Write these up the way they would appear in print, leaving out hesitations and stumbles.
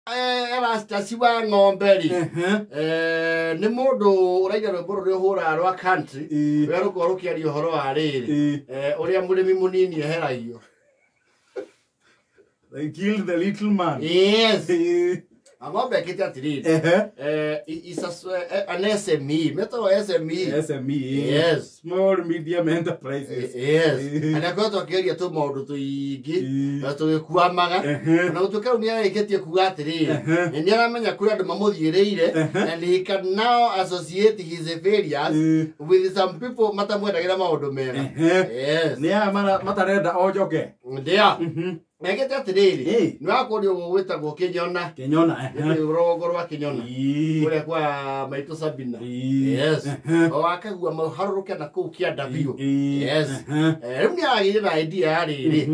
Erastasi wa ng'ombe rĩ, nĩ mũndũ ũraina rwĩmbo rũrĩa ũhũraga rwa country, rũrĩa rũkoragwo rũkĩaria ũhoro wa rĩrĩ, ũrĩa mũrĩmi mũnini eheragio. They killed the little man. Yes. Ng'ombe ekĩte atĩrĩrĩ, is an SME, metagwo SME. SME. Yes. Small medium enterprises. Yes. Na nĩ akoretwo akĩgeria tũmaũndũ tũingĩ na tũgĩkwamaga, ona gũtuĩka rĩu nĩ arĩkĩtie kuga atĩrĩrĩ, nĩ aramenya kũrĩ andũ mamũthiĩrĩire, and he can now associate his failures with some people matamwendagĩra maũndũ mega. Yes. Nĩ aya matarenda onjoke. Ndĩa ekĩte atĩrĩrĩ, nĩ wakũria ũguo gwĩtagwo Kĩnyona. Kĩnyona. Rũgongo rwa Kĩnyona, kũrĩa kwa maitũ Sabina. Yes. O akagua maharũrũke na kũu kĩanda biũ. Yes. Rĩu nĩ aragĩire na idea ya rĩrĩ,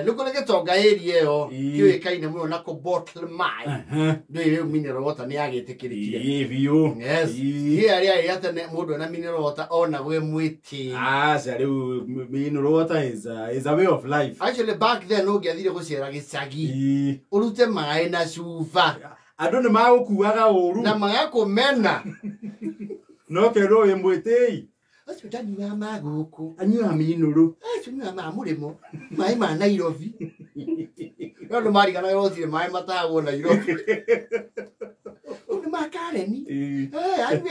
nĩ kũrĩ gĩtonga area ĩyo kĩũĩkaine mũno na kũ bottle maĩ. Ndũĩ rĩu mineral water nĩ yagĩtĩkĩrĩkire. Ĩĩ biũ. Yes. Ĩ arĩa ĩ tene mũndũ ena mineral water onagwo e mwĩtĩi. Aca, rĩu mineral water is a way of life. Actually, back then ũngĩathire gũcera gĩcagi, ũrute maĩ na cuba, andũ nĩ magũkuaga ũru na magakũmena. No kerwo wĩ mwĩtĩi. Acio ndanyuaga ma gũkũ. Anyuaga minũrũ. Acio nyuaga ma mũrĩmo, maĩ ma Nairobi. No andũ mariganagĩrwo gũtirĩ maĩ matahagwo Nairobi. Rĩu nĩ ma Kareni.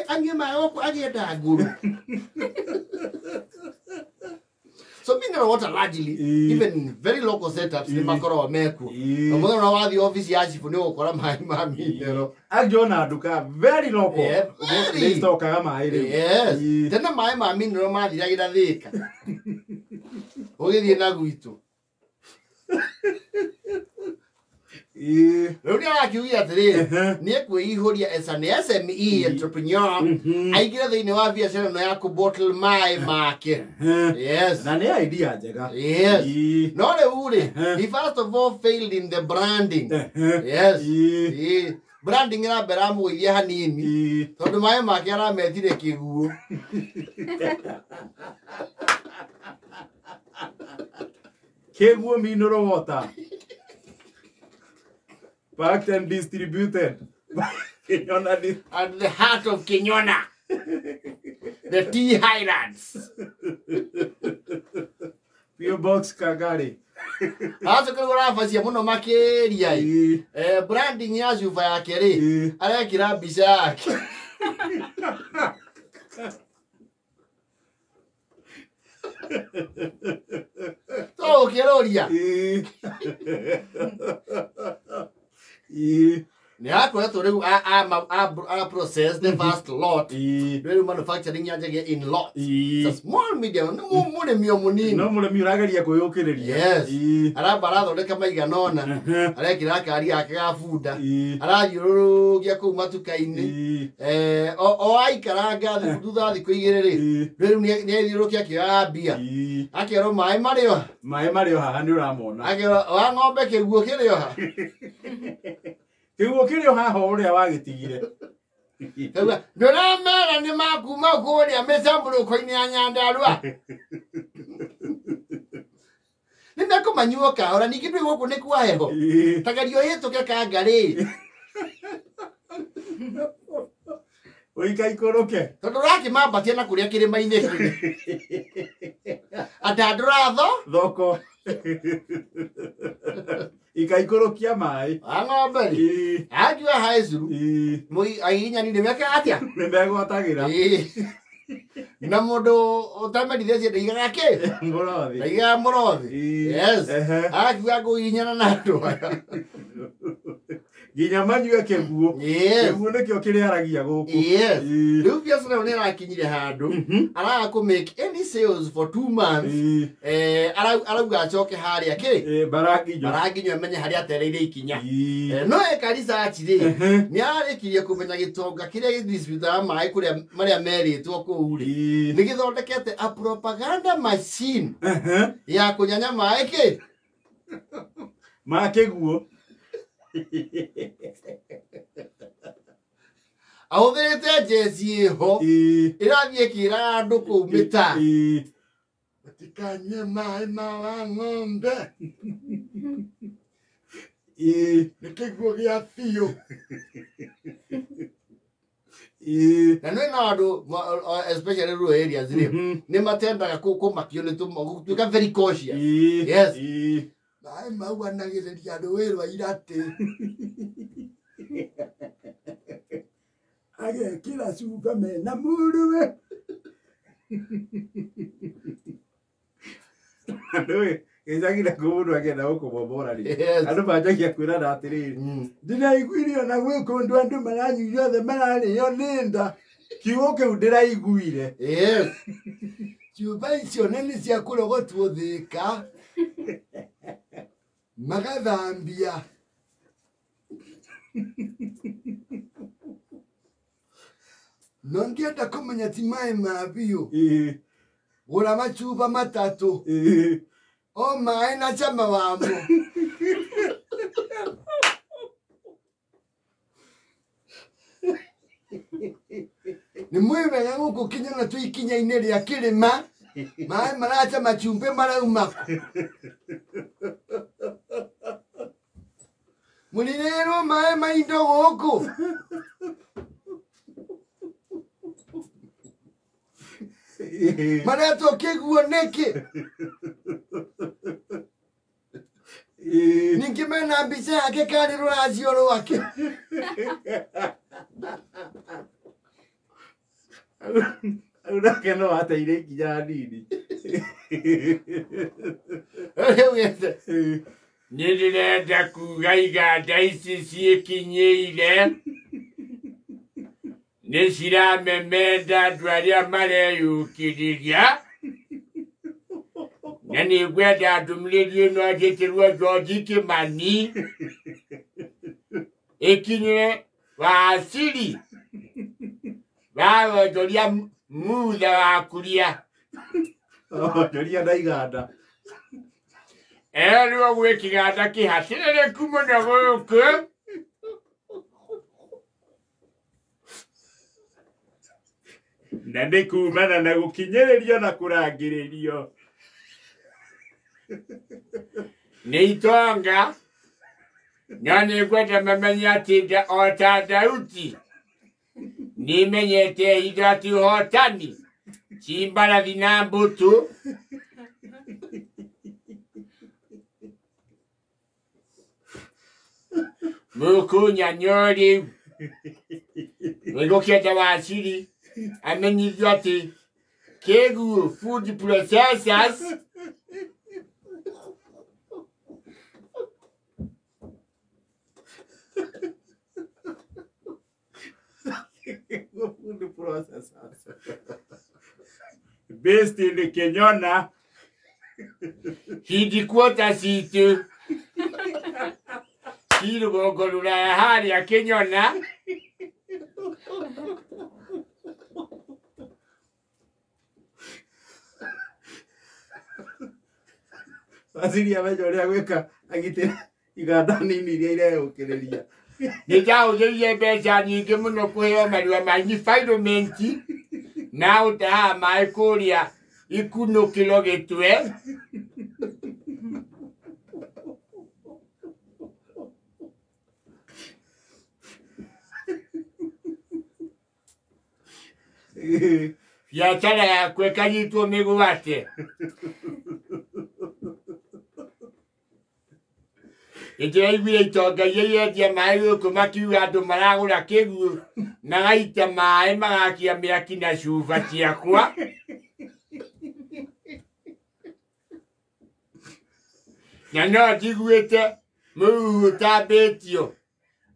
Anyue maĩ gũkũ agĩenda nguru. So mineral water largely, even in very local setups, nĩ makoragwo mekuo. Na mũthenya ũrĩa wathiĩ obici ya chifu nĩ ũgũkora maĩ ma mineral. Angĩ ona nduka very local Yeah, very. nĩ itokaga maĩ rĩu. Yes. Tene maĩ ma mineral mathiragĩra Thĩka ũgĩthiĩ na gwitũ. Rĩu nĩ arakiugia atĩrĩrĩ, nĩ ekwĩihũria as an SME entrepreneur, aingĩre thĩinĩ wa biacara ĩno ya kũ-bottle maĩ make. Yes. Na nĩ idea njega. Yes. No rĩu rĩ, he first of all failed in the branding. Yes. Ĩĩ. Branding ĩramba ĩramũgũithia hanini, tondũ maĩ make arametire kĩguũ. Kĩguũ mineral water packed and distributed Kĩnyona At the heart of Kinyona, the Tea Highlands. PO Box Kagari. Acoka rĩu arabacia mũno makĩria ĩ. Branding ya cuba yake rĩ, arekĩra mbica yake. To ũkĩrũria. Nĩ akoretwo rĩu a process the first lot. Rĩu manufacturing yanjagia in lots. It's a small medium, nĩ mũrĩmi o mũnini. No mũrĩmi ũrageria kwĩyũkĩrĩria. Yes. Aramba arathondeka maigana ũna, arekĩra kari gake ga bunda, arathiũrũrũkia kũu matuka-inĩ. O aikaranga thutha wa thikũ 2 rĩ, rĩu nĩ athiũrũrũkia akĩoyaga mbia. Akerwo maĩ marĩ o. Maĩ marĩ o haha nĩ ũramona. Akerwo wa ng'ombe kĩguũ kĩrĩ o ha. Kĩguũ kĩrĩ o haha o ũrĩa wagĩtigire. Auga, ndũramera nĩ makuma kũrĩa mĩcambũrũko-inĩ ya Nyandarua. Nĩ mekũmanyua kahora, ningĩ ndũĩ gũkũ nĩ kwa heho. Tagerio ũhĩtũke kangarĩ. Ũikaikũrũke. Tondũ ũrakĩmambatia na kũrĩa kĩrĩma-inĩ kĩrĩ. Atandũra tho? Thoko. Ikaikũrũkia maĩ. Wa ng'ombe rĩ. Angiuga haicuru. Mũi agiginyani nĩ mekaga atĩa? Nĩ megwatagĩra. Na mũndũ ũtamerithĩtie ndaigaga kĩ? Mũrothi. Ndaigaga mũrothi. Yes. Akiuga ngũgiginyana na andũ aya. Nginya manyue kĩguũ. Yes. Kĩguũ nĩkĩo kĩrĩaragia gũkũ. Yes. Rĩu biacara ĩyo nĩ ĩrakinyire handũ araga kũ make any sales for 2 months. Arauga acoke harĩa kĩ? Baranginyo. Baranginyo amenye harĩa atereire ikinya. No eka research rĩ, nĩ ararĩkirie kũmenya gĩtonga kĩrĩa gĩdistributaga maĩ kũrĩa marĩa merĩtwo kũu rĩ, nĩ gĩthondekete a propaganda machine ya kũnyanya maĩ kĩ? Ma kĩguũ. Ahũthĩrĩte njeci ĩho ĩrathiĩ ĩkĩraga andũ kũu mĩtaa. Matikanyue maĩ ma wa ng'ombe. Nĩ kĩguo gĩa biũ. Na nĩ na andũ especially rural areas rĩ, nĩ matendaga kũmakio nĩ gũtuĩka very cautious. Yes. Maĩ mau anagĩrĩria rũĩ rwa Iratĩ. Agekĩra cuba mena mũrũwe. Andũ gĩcagi na kũu mũndũ akĩenda gũkũmomora rĩ, andũ manjagia kwĩrana atĩrĩrĩ, ndĩraiguire ona gwĩ kũndũ andũ maranyuire othe mararĩo nĩ nda. Kiugo kĩu ndĩraiguire. Yes. Cuba icio nene cia kũrogotwo thĩka magathambia. No ngĩenda kũmenya ti maĩ ma biũ, gũra macuba matatũ, o maĩ na cama wamo. Nĩ mwĩ wega gũkũ Kĩnyona twĩ ikinya-inĩ rĩa kĩrĩma, maĩ maracama cumbĩ marauma kũ? Mũrirĩrwo maĩ ma indo gũkũ. Maretwo kĩguo nĩkĩ? Ningĩ mena mbica yake karĩ rũracio rwake. Rĩu nake no ateire ikinya hanini. Rĩu gĩte nĩ ndĩrenda kuga iganda ici ciĩkinyĩire nĩ ciramemenda andũ arĩa mareyũkĩrĩria, na nĩ ngwenda ndũmĩrĩri ĩno njĩtĩrwo George Kĩmani ĩkinyĩre waciri wa wonjoria mutha wa kuria. Onjoria na iganda. Erwo gwĩ kĩganda kĩhatĩrĩrĩku mũno gũkũ. Na nĩ kumana na gũkinyĩrĩrio na kũrangĩrĩrio nĩ itonga, no nĩ ngwenda mamenye atĩ o ta Daudi nĩmenyete ihinda atĩ ũhotani ti mbarathi na mbũtũ. Mũkũnyanyo rĩu nĩngũkĩenda waciri amenyithio atĩ Kĩguũ food processors food processors based in Kenyona headquarter citũ ci rũgongo rũraya harĩa Kĩnyona. Waziri amenya ũrĩa gwĩka agitĩra iganda nini iria ireyũkĩrĩria. Nĩ ndahũthĩrire mbeca nyingĩ mũno kũheo marũa ma environment na gũtahaga maĩ kũrĩa ikunũkĩro gĩtwe. Biacara yakwa ĩkanyitwo mĩgwate. Nĩndĩraiguire itonga iria irendia maĩ gũkũ makiuga andũ maragũra kĩguũ magaita maĩ magakia mĩaki na cuba ciakwa. Na no njiguĩte mũhuhu ũtambĩtio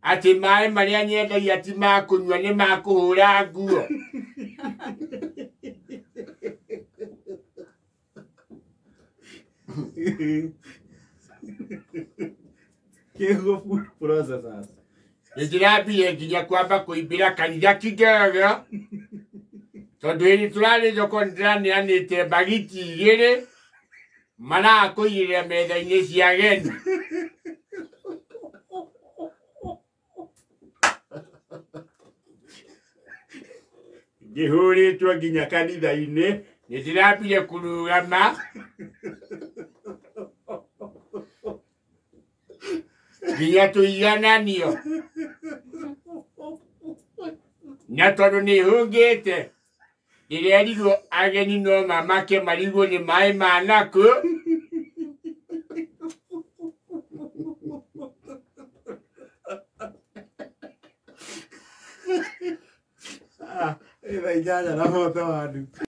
atĩ maĩ marĩa nyendagia ti ma kũnyua nĩ ma kũhũra nguo. Kĩguũ food processors. Nĩndĩrambire nginya kwamba kũimbĩra kanitha kidogo tondũ hĩndĩ tũrarĩ thoko nĩndĩraneanĩte mbagiti igĩrĩ marakũigĩrĩra metha-inĩ cia ageni. Ngĩhũrĩtwo nginya kanitha-inĩ. Nĩndĩrambire kũrũgama Nginya tũigananio. Na tondũ nĩ hũngĩte, ndĩrerirwo ageni no mamake marigwo nĩ maĩ ma nakũ. Ah, thaa 8 na 41.